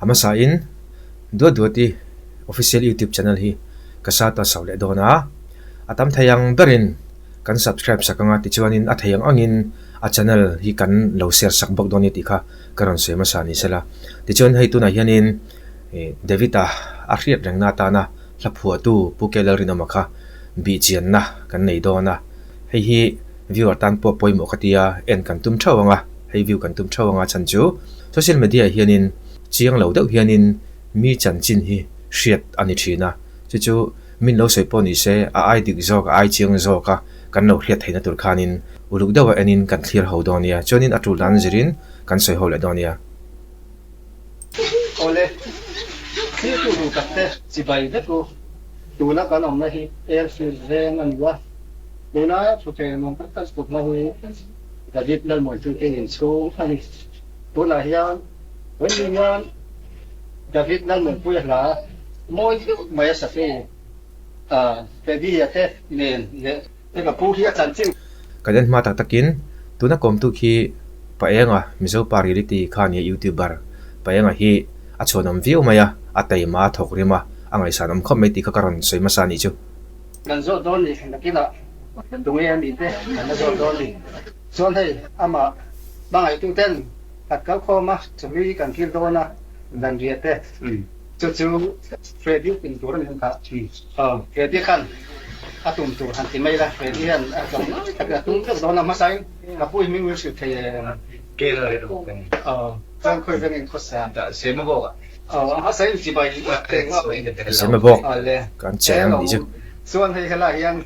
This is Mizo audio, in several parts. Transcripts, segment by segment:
A hmasain Duat Duati Official YouTube channel hi ka sa ta chho leh dawn a, a tam thei ang berin kan subscribe sak anga tichuanin a thei ang angin a channel hi kan lo share sak bawk dawn a ni tih kha ka rawn sawi hmasa ni sela. Tichuan hei tunah hianin David-a a hriat rengna atana hla phuahtu Pu K Lalrinawma kha bihchianna kan nei dawn a, hei hi viewer tan pawh pawimawh ka tia en kan tum theuh ang a, hei view kan tum theuh ang a chhan chu social media ah hianin chiang lo deuh hianin mi chanchin hi hriat a ni thin a, chu chu min lo sawi pawh ni se a ai dik zawk a ai chiang zawk a kan lo hriat theihna tur khanin uluk deuh a enin kan thlir ho dawn nia, chuanin a tul dan zirin kan sawi ho leh dawn nia. Awle, thiltu duh takte chibai vek u. Tuna kan awmna hi airfield veng a ni a, tuna thutheng nuam tak tak putna hi David Lalmuanchute inchhung a ni. Tunah hian vawiin hian David Lalmuanpuia hla mawi deuh mai a satu Freddy-a te nen leh Hei ka pu hi a chanchin. Ka den hma tak takin tuna kawmtu khi Paenga Mizo pa reality kha nia YouTuber Paenga hi a chhuanawm viau mai a, a taima a thawk rim a, a ngaihsanawm khawp mai tih kha ka rawn sawi hmasa anih chu. Kan zawt dawn ni, nakinah tunge a nih te kan la zawt dawn ni. Chuan hei amah hmangaihtu ten khat kal khawm a, chawhlui kan kil dawn a, danriah te chu chu Freddy pin tur a ni ang kha. Aw, Freddy khan a tum tur han ti mai la, Freddy hian a tlawm lai takin a tum vek dawn a, hmasain ka pu hi min wil hrilh thei em? Kela ri rawh ka ni. Aw, chuan khawi vengin khawsa. Dah Zema bawk ah. Aw, a hmasain chibai teh ngap. Zema bawk kan cheng anih chu. Chuan hei helai hian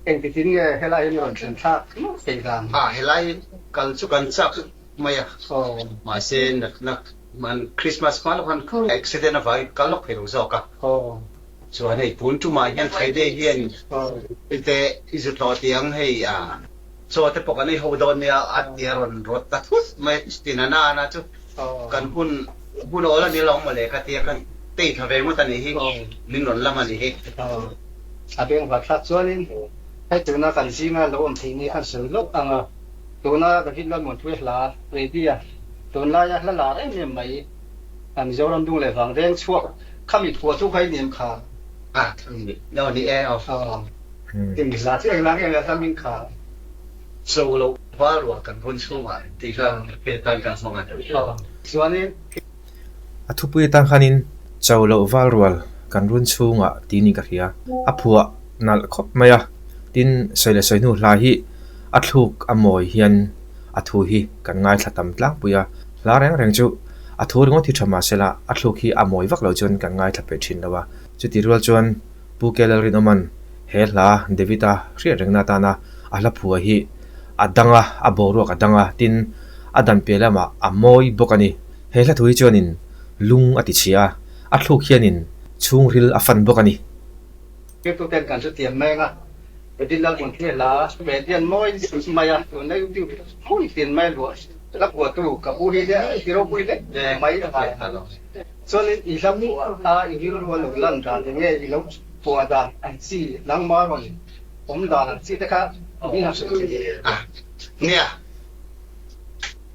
engtitin nge helai hi rawn thlen thlak thei dan? A, helai kal chu kan chak mai a, mahse natna man Christmas hma lawk khan accident avangin kal lawk thei lo zawk a, chuan hei tun tumah hian Friday hian te i zu tlawh tiang hei chaw te pawh kan ei ho dawn nia a tia rawn rawt ta thut mai tina na na chu kan hun hun awl a ni lo mawle ka tia kan tei thla ve ngawt a nih hi min rawn lam a nih hi. A bengvar thlak chuanin hei tuna kan zinga lo awm thei ni khan sawi lawk ang a. Tuna David Lalmuanpuia hla Ready a tunlaia hla lar em em mai a Mizoram dung leh vang veng chhuak kha mi phuah chu kha i nem kha. A no ni e aw. Aw eng hla chu eng la nge hla hming kha. Cho loh val rual kan hun chhungah tih kha pek tan kan hmang a. Aw chuanin. A thupui atan khanin cho loh val rual kan run chhungah tih niin ka hria. A phuah nalh khawp mai a, tin sawi leh sawi hnu hla hi a thluk a mawi hian a thu hi kan ngaithla tam tlangpui a, hla reng reng chu a thu ringawt hi tha mah sela a thluk hi a mawi vak lo chuan kan ngaithla peih thin lo a. Chuti rual chuan Pu Kelalrinawma'n he hla David-a hriat rengna atana a hla phua hi a dang a, a boruak a dang a, tin a dan piah lamah a mawi bawk a ni. He hla thu hi chuanin lung a ti chhia a, a thluk hianin chhungril a fan bawk a ni. Thiltuten kan hre thiam meng a, Edin Lalmuanthli hla Redian mawi mai a, tun lai YouTube hmun tin mai luah la phuahtu ka pu hi nia i ropui lek mai a ngai a. Chuanin i hla mu a i rilru a lo lan dan eng nge i lo phuah dan ang chi nangma rawn awm dan ang chi te kha min han hrilh thei a. Nia,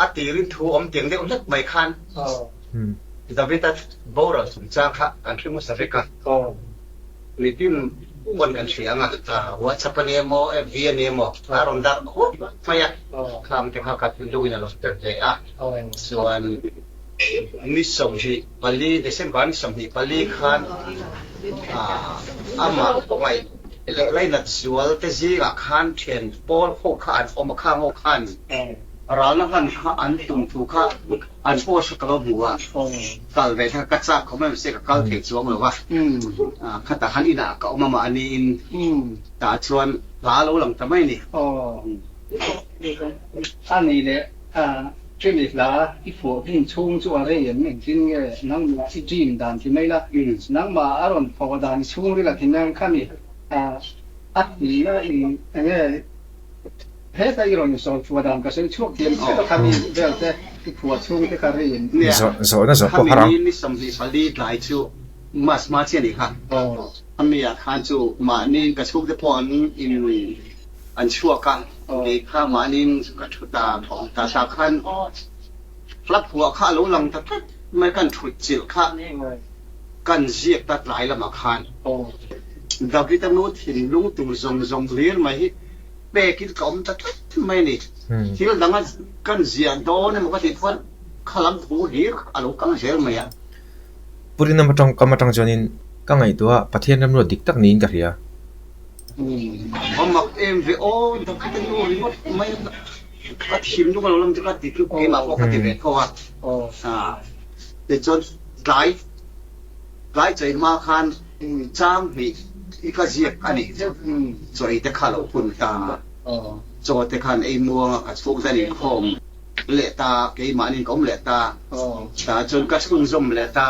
a tirin thu awm tiang deuh hlek mai khan David-a boral chungchang kha kan hre hmasa vek a. Mitin pawn kan hria ang a, WhatsApp a ni emaw, FB a ni emaw, a rawn darh khuap mai a, khang te kha ka thinlungin a lo hre hle a. Chuan ni 24, December ni 24 khan amah ngaih leh lainat zual te zingah khan thian pawl ho kha an awm a, khang ho khan ralna hlan kha an tum thu kha An post ka lo hmu a, kal ve kha ka chak khawp mai mahse ka kal thei chuang lo a, khatah khan inah ka awm a mahni in tah chuan hla a lo lang ta mai a ni. Aw, a ni leh chumi hla i phuah hun chhung chu a rei em engtin nge nangmah i dream dan ti mai la, nangmah a rawn thawh dan chhungril a ti mai kha mi a tihna in enge Heta i rawn sawi chhuah dan ka sawi chhuak thiam chiah a, khami vel te i phuah chhung te kha rei in. Nia, Zawhna zawh pawh khami har ang. ni ni 24 tlai chu mas hma chiah a nih kha. Khami ah khan chu mahni ka chhung te pawh an in an chhuak a, kei kha mahni in ka thu ta ta ta khan. Hla phuah kha a lo lang ta tlat mai kan thut chilh kha kan ziak ta tlai lamah khan David-a nu thinlung tur zawng zawng hlir mai hi pekin ka awm ta tlat mai a ni. Thil danga kan ziah dawn emaw ka tih chuan kha lam thu hlir a lo kal zel mai a. Pu Rinawma tawngkam atang chuanin ka ngaihtuah Pathian remruat dik tak niin ka hria. A mak em ve aw, David-a nu ringawt mai a. Ka thim lung a lo lang chu ka ti tluk keimah pawh ka ti ve tho a. Tichuan tlai tlai chawi hma khan chang hnih hi ka ziak a ni. Chawi te kha lo hun ta a, chaw te khan ei muang a, ka chhung te an inkhawm leh ta, keimahni ka awm leh ta, tah chuan ka chhunzawm leh ta,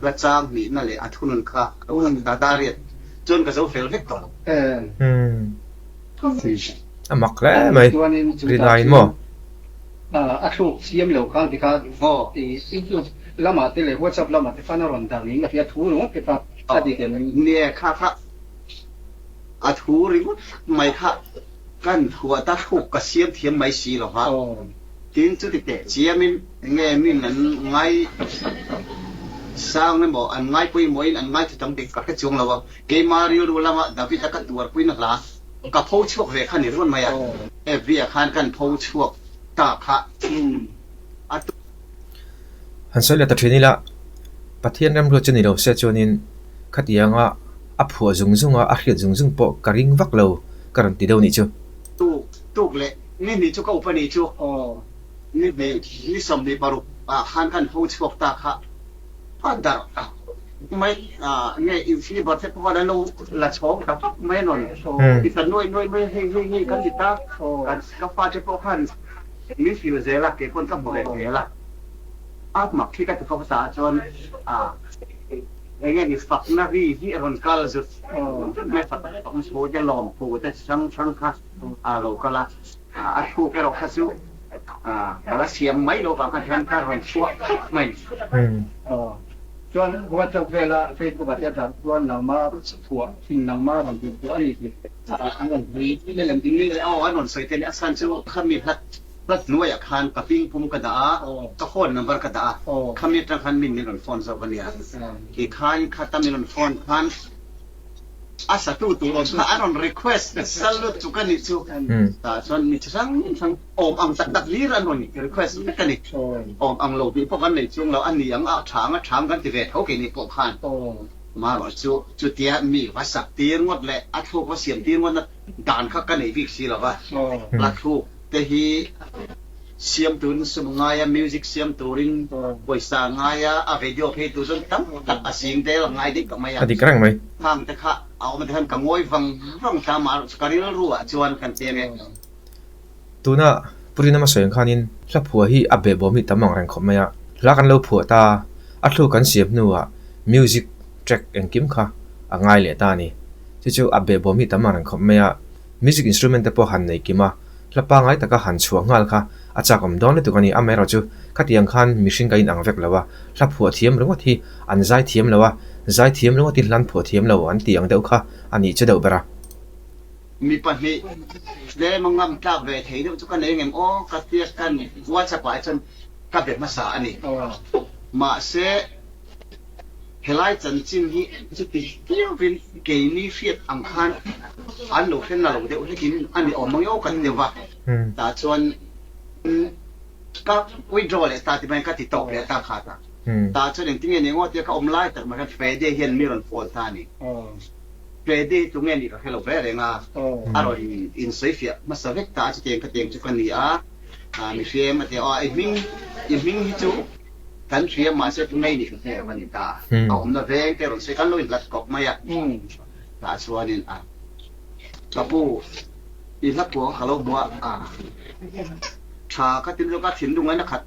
ka chang hnihna leh a thunun kha a lo han ta dariat chuan ka zo fel vek tawh lo. A mak hle mai. Rinaiin maw? A thluk siam lo khan ti kha YouTube lamah te leh WhatsApp lamah te khan a rawn dar niin ka hria thu ringawt te kha a dik em? Nia kha kha a thu ringawt mai kha kan thuah ta thluk ka siam thiam mai si lo va. Tin chuti teh chiamin enge min an ngai sang emaw an ngai pawimawhin an ngai thutam dik ka hre chuang lo a. Keima rilru lama David-a ka tuarpuina hla ka pho chhuak ve kha ni ringawt mai a, FB ah khan kan pho chhuak ta kha a tu. Han sawi leh ta thin ila, Pathian remruat chu ni lo se chuanin khatianga a phuah zung zung a, a hriat zung zung pawh ka ring vak lo ka rawn ti deuh nih chu. Tuk tuk leh ni hnih chu ka upa nih chu ni hnih ni 26 ah khan kan pho chhuak ta kha. A darh a mai nge infiber te pawh an lo la chhawng ta vak mai a nawn ti ta nuai nuai mai hei hei hei kan ti ta kan ka fa te pawh khan min feel zel a kei pawn ka hmu ve zel a a mak khi ka ti khawp ta chuan a enge ni fakna ri hi a rawn kal zut mai fak fakna chho te lawm phu te hrang hrang kha a lo kal a a thluk erawh kha chu Ka la siam mai lo vang khan hian ka rawn chhuah thut mai. Chuan WhatsApp vela Facebook ah te a darh chuan nangma phuah thin nangma rawn tih phuah a ni tih an rawn sawi leh lem ding leh. Aw an rawn sawi te leh a chhan chu khami hlat hlat hnuaiah khan ka ping pum ka dah a, ka phone number ka dah a, khami atang khan min min rawn phone zawk a nia. Tikhan khata min rawn phone khan A satu tur awm kha a rawn request sal lutuk a nih chu. Tah chuan mi chi hrang hrang awm ang tak tak hlir an rawn request vek a ni. Awm ang lo tih pawh kan nei chung lo, a ni ang a tha ang a tha ang kan ti ve tho keini pawh khan. Amaherawh chu chutia mi va sak tir ngawt leh a thluk va siam tir ngawtna dan kha ka nei bik si lo va. Hla thluk te hi Siam turin sum ngai a, music siam turin pawisa ngai a, a video phei tur chuan tam tak a sing tel a ngai daih tawh mai a. A dik reng mai. Khang te kha a awm te khan ka ngawi vang vang ta mah erawh chu ka rilru ah chuan kan ti ange. Tuna Pu Rinawma sawi ang khanin hla phuah hi a behbawm hi tam ang reng khawp mai a, hla kan lo phuah ta, a thluk kan siam hnuah music track engkim kha a ngai leh ta a ni. Chu chu a behbawm hi tam ang reng khawp mai a, music instrument te pawh han nei kim a, Hla pangai taka han chhuah nghal kha a chak awm dawn lutuk a ni. Amaherawh chu khatiang khan mihring ka inang vek lo a, hla phuah thiam ringawt hi an zai thiam lo a, zai thiam ringawt hi hlan phuah thiam lo an tih ang deuh kha a nih chu deuh ber a. Mi pahnih tlem a ngam tlak ve thei deuh chu ka nei ngem aw ka tia kan WhatsApp ah chuan ka be hmasa a ni. Mahse. Helai chanchin hi chuti viauvin keini hriat ang khan an lo hre na lo deuh hlekin a ni awm ang emaw ka ti deuh va, tah chuan ka withdraw leh ta ti mai ka ti tawp leh ta kha ta. Tah chuan engtin nge ni ngawt tia ka awm lai tak mai khan Freddy hian mi rawn call ta a ni. Freddy hi tunge nih ka hre lo ve reng a, a rawn insawifiah hmasa vek ta a, chutiang khatiang chu ka ni a, mi hriam a ti a, aw i hming i hming hi chu Kan hria mahse tu ngei nih ka hre a ni ta. A awmna veng te rawn sawi kan lo inhlat kawp mai a. Tah chuanin a ka pu i hla phuah ka lo hmu a, a tha ka ti lutuk a, thinlung ain a khat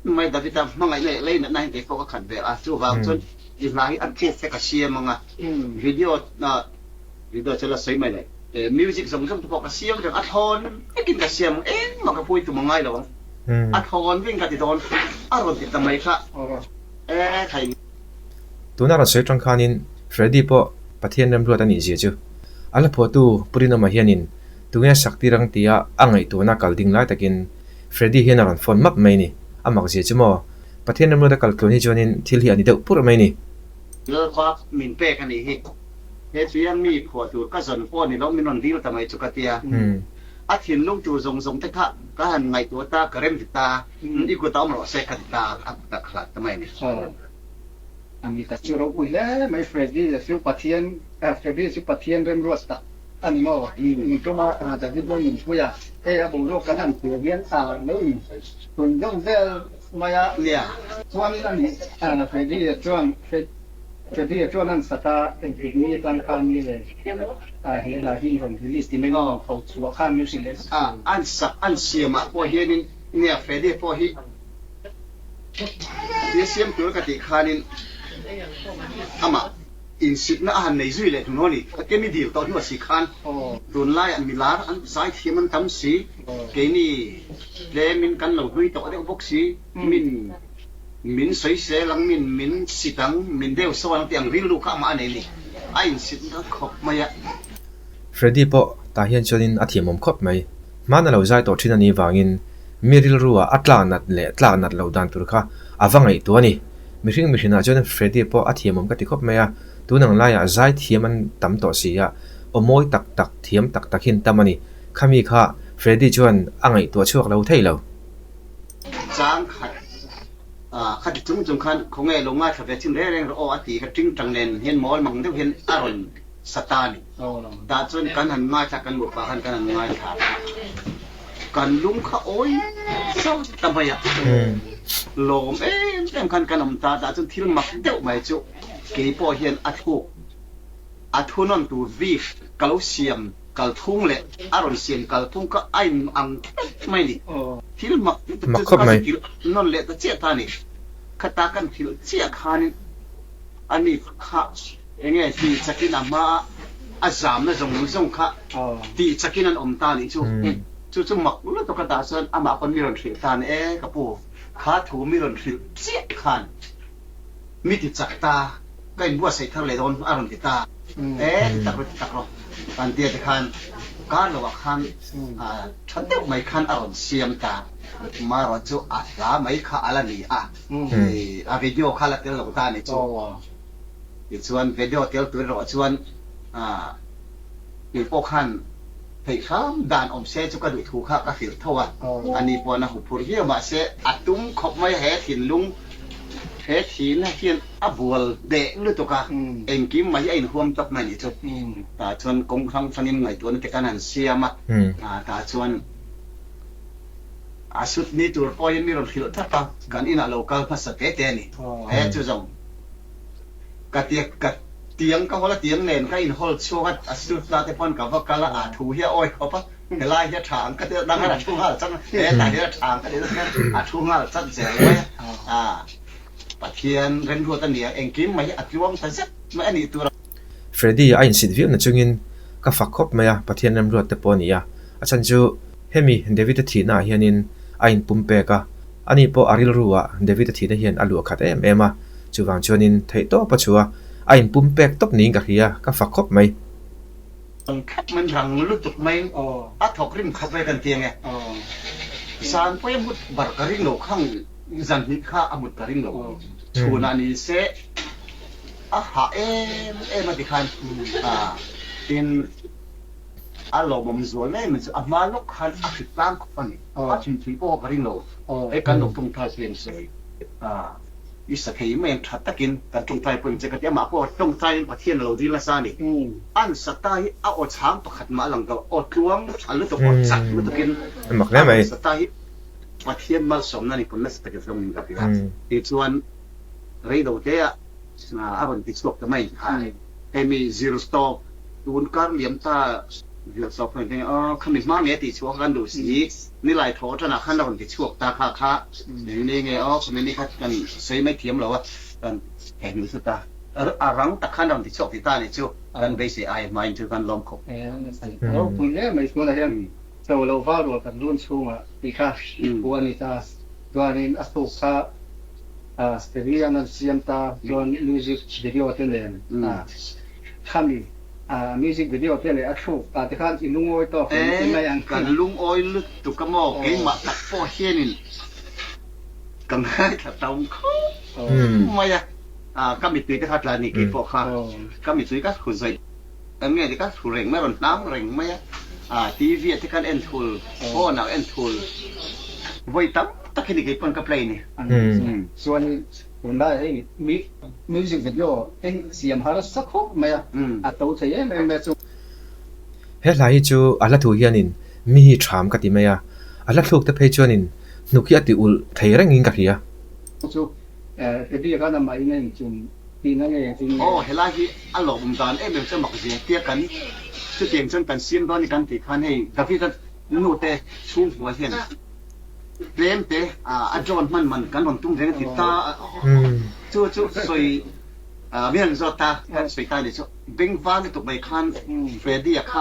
mai David-a hmangaihna leh leinatna hian kei pawh ka khat ve a, chuvang chuan i hla hi a thluk te ka siam ang a, video video chu la sawi mai lo, music zawng zawng te pawh ka siam reng a, thlawn vekin ka siam ang, engmah ka pui tum a ngai lo ang. A thawn veng ka ti dawn a rawn ti ta mai kha e khai. Tuna rawn sawi tang khanin Freddy pawh Pathian remruat a nih zia chu a hla phuahtu Pu Rinawma hianin tunge sak tir ang tia a ngaihtuahna kal ding lai takin Freddy hian a rawn phone map mai ni. A mak zia chu maw? Pathian ram ruata kal tluan hi chuanin thil hi a ni deuh purh mai ni. Lalpa min pek a nih hi. He tui a mi phuah tur ka zawn pawh ni lo min rawn dil ta mai chu ka tia. A thinlung tur zawng zawng te kha ka han ngaihtuah ta, ka rem ti ta, i kut a awm rawh se ka ti ta, a kut a khlat ta mai a ni. A ni ta chu ropui hle mai Freddy a chu Pathian Freddy chu Pathian remruat tak a ni maw? Min tum a David lo min pui a, hei a boruak kan han thlir hian a lo in tun deuh vel mai a, chuanin a ni Freddy a chuan Freddy a chuan an sat a, engtik ni atan khan ni le he hla hi rawn release ti mai maw tho chhuah khan min hrilh a. An sak an siamah pawh hianin nia Freddy pawh hi Tia siam tur ka tih khanin amah insitna a han nei zui leh hnuhnawh a ni. Ka tia mi dil tawh hnu a si khan tunlaiah milar an zaithiam an tam si, keini tlemin kan lo hlui tawh deuh bawk si, min min sawisel ang, min min sit ang, min deu sawn ang tih ang rilru kha amah a nei a ni. A insitna khawp mai a. Freddy pawh tah hian chuanin a thiamawm khawp mai. Hmana lo zai tawh thin a nih vangin mi rilrua a tlak nat leh tlak nat loh dan tur kha a va ngaihtuah a ni. Mihring mihrinah chuan Freddy pawh a thiamawm ka ti khawp mai a, tun ang laiah zai thiam an tam tawh si a, aw mawi tak tak, thiam tak tak hi an tam a ni. Khami kha Freddy chuan a ngaihtuah chhuak lo thei lo. Chang khat kha ti chung chung khan khawnge lo ngaithla ve chin reng reng rawh aw a ti kha tingtang nen hian mawl mang deuh hian a rawn sa ta a ni. Tah chuan kan han ngaithla kan nupa khan kan han ngaithla a, kan lung kha awi zauh ta mai a, lawm em em khan kan awm ta, tah chuan thil mak deuh mai chu kei pawh hian a thluk a thunawn tur bik ka lo siam kal thung leh a rawn siam kal thung kha a in ang tlat mai a ni, thil mak lutuk chu ka zikilh nawn leh ta chiah ta a ni, khata kan hrilh chiah khanin a ni kha. Enge tih chakin a hma a zamna zawng zawng kha tih chakin an awm ta nih chu. Chu chu mak lutuk a dah chuan amah pawn mi rawn hrilh ta ni e ka pu, kha thu mi rawn hrilh chiah khan mi ti chak ta, ka inbuatsaih thar leh dawn a rawn ti ta e ti tak rawh ti tak rawh kan tia te khan kar lovah khan tha deuh mai khan a rawn siam ta. Marawh chu a hla mai kha a la ni a, a video kha la tel lo ta nih chu. Tichuan video tel tur erawh chuan kei pawh khan theih hram dan awm se chu ka duh thu kha ka hrilh tho a, ani pawh na huphurh viau mahse a tum khawp mai he thinlung he thihna hian a bual deh lutuk a, engkim mai hi a inhuam tawp mai anih chu. Tah chuan kawng hrang hrangin ngaihtuahna te kan han siam a, tah chuan a sut ni tur pawhin mi rawn hrilh thlap a, kan inah lo kal hmasa te te a ni. He chu zawng. Ka tia ka tiang ka hawl a tiang nen ka in hawl chhuak a, a suit la te pawn ka va kal a, a thu hi a awi khawp a, helai hi a tha ang ka ti a, dang hian a thu nghal chat a, hetah hian a tha ang ka ti a, a thu nghal chat zel mai a, Pathian remruat a nia, engkim mai hi a tluang ta zet mai a nih tur a. Freddy a insit viau na chungin ka fak khawp mai a, Pathian remruat te pawh a ni a, a chhan chu hemi David-a thihna ah hianin a inpum pek a, Ani pawh a rilru ah David-a thihna hian a luah khat em em a, chuvang chuanin theih tawp a chhuah a, a inpum pek tawp niin ka hria, ka fak khawp mai. Ang thlap mai rang lutuk mai a thawk rim khawp mai kan ti ange. Zan pawh a mut bar ka ring lo khang zan hnih kha a mut ka ring lo. Chhunah ni se a hah em em a ti khan tin. A lawmawm zual em em chu a hma lawk khan a hrit tlang khawp a ni. A thin thui pawh ka ring lo. Hei kan lo tawngtai chu em sawi. I sa thei mai ang tha takin kan tawngtai pawh in che ka ti. Amah pawh tawngtaiin Pathian a lo dil nasa a ni. An sa ta hi a aw chhang pakhat mah a lang lo. Aw tluang tha lutuk, aw chak lutukin a rawn sa ta hi Pathian malsawmna ni pawn nasa takin hlawm in ka hria. Tichuan reilo te ah a rawn ti chhuak ta mai. Hemi zir tawp tun kar liam ta zir tawp hei hei aw khami hma nge tih chhuak kan duh si nilai thaw atangah khan a rawn ti chhuak ta kha kha eng ni nge aw khami ni kha kan sawi mai thiam lo a kan hei hnu chu ta a rang tak khan a rawn ti chhuak ti ta ni chu kan beisei ai hmain chu kan lawm khawp. Ropui hle mai tunah hian cho lo val rual kan run chhungah tih kha thu a ni ta chuanin a thluk kha Steady-an an siam ta chuan music video te nen khami music video te leh a thluk ta te khan i lungawi tawk em ti mai ang. Kan lungawi lutuk a maw keimah tak pawh hianin Ka ngaithla tam khawp mai a, ka mittui te kha tla ni kei pawh kha ka mittui ka hru zawih em nge ni ka hru reng mai a rawn hnam reng mai a, TV ah te khan en thul, phone ah en thul vawi tam tak hi ni kei pawn ka play ni. Chuan tunlai hei music video te hi siam harsa khawp mai a, a to thei em em mai a chu. He hla hi chu a hla thu hianin mi hi ṭham ka ti mai a, a hla thluk te phei chuanin hnuk hi a ti ulh thei rengin ka hria. Chu Teddy khan amah in a inchum tihna nge engtin nge? Aw helai hi a lawmawm dan em em chu mak zia tia kan chutiang chuan kan siam dawn ni kan tih khan hei David-a nu te chhungkua hian tlem te a drone hman man kan rawn tum reng a ti ta chu chu sawi mi han zawt ta kan sawi ta ni chu bengvar lutuk mai khan Freddy-a kha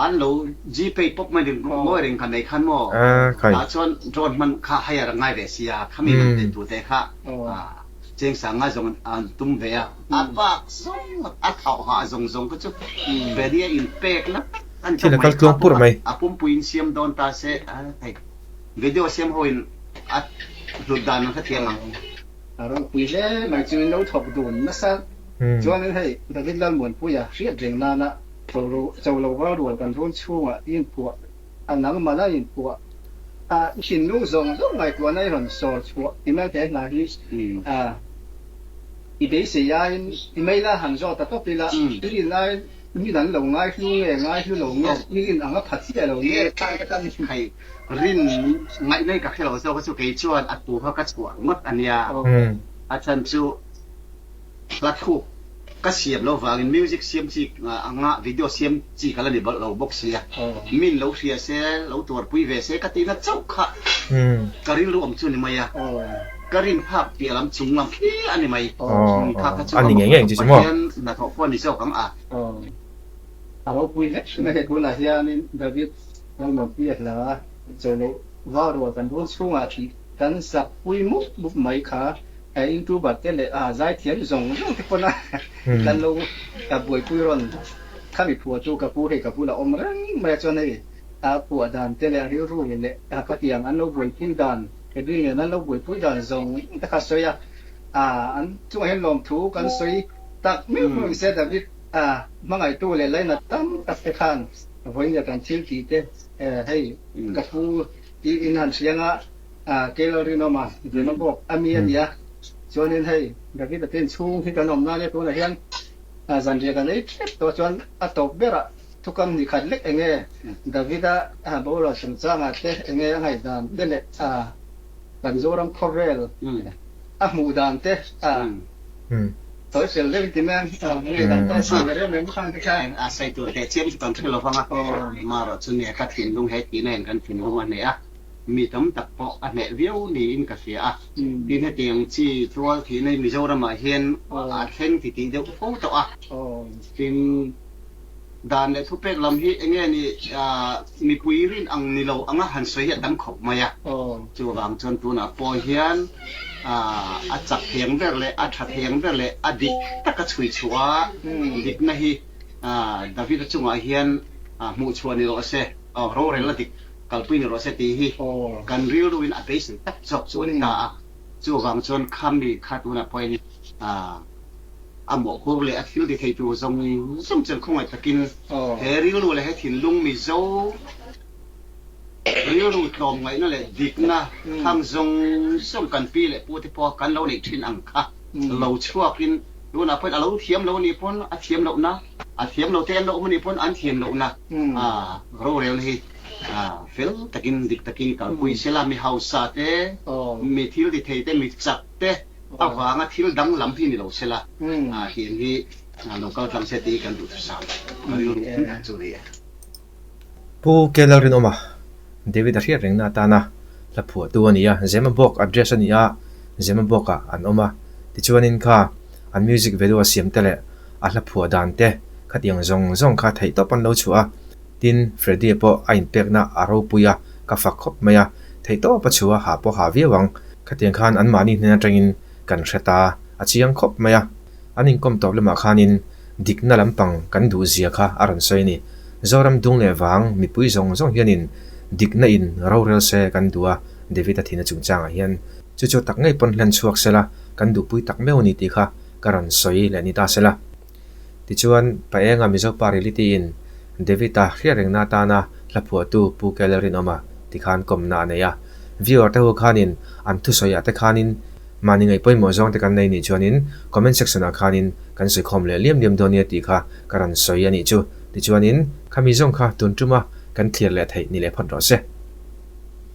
An lo Gpay pawp mai ding ngawi reng kha nei khan maw? Tah chuan drone hman kha hire a ngai ve sia, khami man te tu te kha cheng sang ngai zawng an tum ve a, a bak zawng a thlauh hah zawng zawng kha chu Freddy a in pek na an tawp mai kha pawh a pumpui in siam dawn ta se hei video siam ho in a hlut dan an hrethiam ang. A ropui hle mai chu in lo thawk dun nasa chuanin hei David Lalmuanpuia hriat reng nana Cho lo val rual kan run chhungah i inphuah a, nangmah a inphuah a, i thinlung zawng zawng ngaihtuahna i rawn sawr chhuah ti mai he hna hi a, i beisei aiin i mail a han zawt ta tawp ila, i rin aiin min an lo ngaihlu nge ngaihlu lo nge, i rin ang a pha chiah lo nge tlang te khan hei rin ngaihna hi ka hre lo zawk a chu kei chuan a tu kha ka chhuah ngawt a nia, a chhan chu Hla thluk ka siam lo vangin music siam chi anga video siam chi ka la ni lo bawk sia, min lo hria se, lo tuarpui ve se ka tihna chauh kha ka rilru awm chu ni mai a, ka rin phak piah lam chung lam khi a ni mai. Kha kha chu a mak Pathian hnathawh pawh a ni zawk ang a. A ropui hle mai he tunah hianin David Lalmuanpuia hla chawlh vau rual kan rul chhungah thih kan sak pui mup mup mai kha. Youtuber te leh zaithiam zawng zawng te pawn a kan lo buaipui rawn khami phuah chu ka pu hei ka bulah awm reng mai a chuan hei a phuah dan te leh a rilru leh ka tiang an lo buaipui dan Edwin nen an lo buaipui dan zawng te kha sawi a an chungah hian lawmthu kan sawi tak meuh meuh se David hmangaihtu leh lainat tam tak te khan vawiin kan thil tih te hei ka pu tiin han hriang a. Keilo rinawma Zema bawk a mi a ni a, chuanin hei David a ten chhung hi kan awm nan e tunah hian zanriah kan ei tep tawh chuan a tawp berah thukam ni khat lek enge David-a boral chungchangah te enge a ngaihdan te leh kan Zoram khawvel a hmuh dan te sawi fel deuh in ti mai a, ngaihdan te a siam rem rem khang te kha. A sawi tur teh chiam chu kan hre lo vang a, marawh chu nia ka thinlung he tihna in kan thinlung a hneh a. Mi tam tak pawh a hneh viau niin ka hria a, tin hetiang chi tual thihna hi Mizoramah hian a thleng titih deuh fo tawh a, tin dan leh thupek lam hi enge ni mipui rin ang ni lo anga han sawi hi a tam khawp mai a, chuvang chuan tunah pawh hian a chak theng ber leh a tha theng ber leh a dik taka chhui chhuah a dikna hi David-a chungah hian hmuhchhuah ni rawh se, rorel a dik. Kalpui ni rawh se tih hi kan rilruin a beisei tak zawk chu a ni ta a. Chuvang chuan khami kha tunah pawhin a mawhphur leh a thil ti thei tur zawng zawng chuan khawngaih takin he rilru leh he thinlung Mizo rilru tlawmngaihna leh dikna khang zawng zawng kan pi leh pute pawha kan lo neih thin ang kha lo chhuakin tunah pawhin a lo thiam lo anih pawn a thiam lohna, a thiam lo te an lo awm anih pawn an thiam lohna rorelna hi Fel takin dik takin kalpui sela mi hausa te, mi thil ti thei te, mi chak te avanga thil danglam hi ni lo sela hian hi lo kal tlang se tih kan duhthusam a rilru awm tak chu a ni e. Pu Keller Rinawma, David a hriat rengna atana hla phuahtu a ni a, Zemabawk address a ni a, Zemabawkah an awm a, tichuanin kha an music video a siam te leh a hla phuah dan te khatiang zawng zawng kha theihtawp an lo chhuah a. Tin, Freddy-a pawh a inpekna a ropui a, ka fak khawp mai a, theihtawp a chhu a, ha pawh ha viau ang. Khatiang khan anmahni hnen atangin kan hre ta, a chiang khawp mai a. An inkawm tawp lamah khanin dikna lampang kan duh zia kha a rawn sawi a ni. Zoram dung leh vang mipui zawng zawng hianin dikna in rorel se kan duh a, David-a thihna chungchangah hian chu chu tak ngei pawn hlen chhuak sela kan duhpui tak meuh a ni tih kha ka rawn sawi leh ni ta sela. Tichuan, Paenga Mizo pa Reality-in David-a hriat rengna atana hla phuahtu Pu Keller Rinawma ti khan kawmna a nei a. Viewer te ho khanin an thusawiah te khanin mahni ngaih pawimawh zawng te kan nei nih chuanin comment section ah khanin kan sawi khawm leh liam liam dawn nia tih kha ka rawn sawi a nih chu. Tichuanin, khami zawng kha tun tuma kan thlir leh theih ni leh phawt rawh se.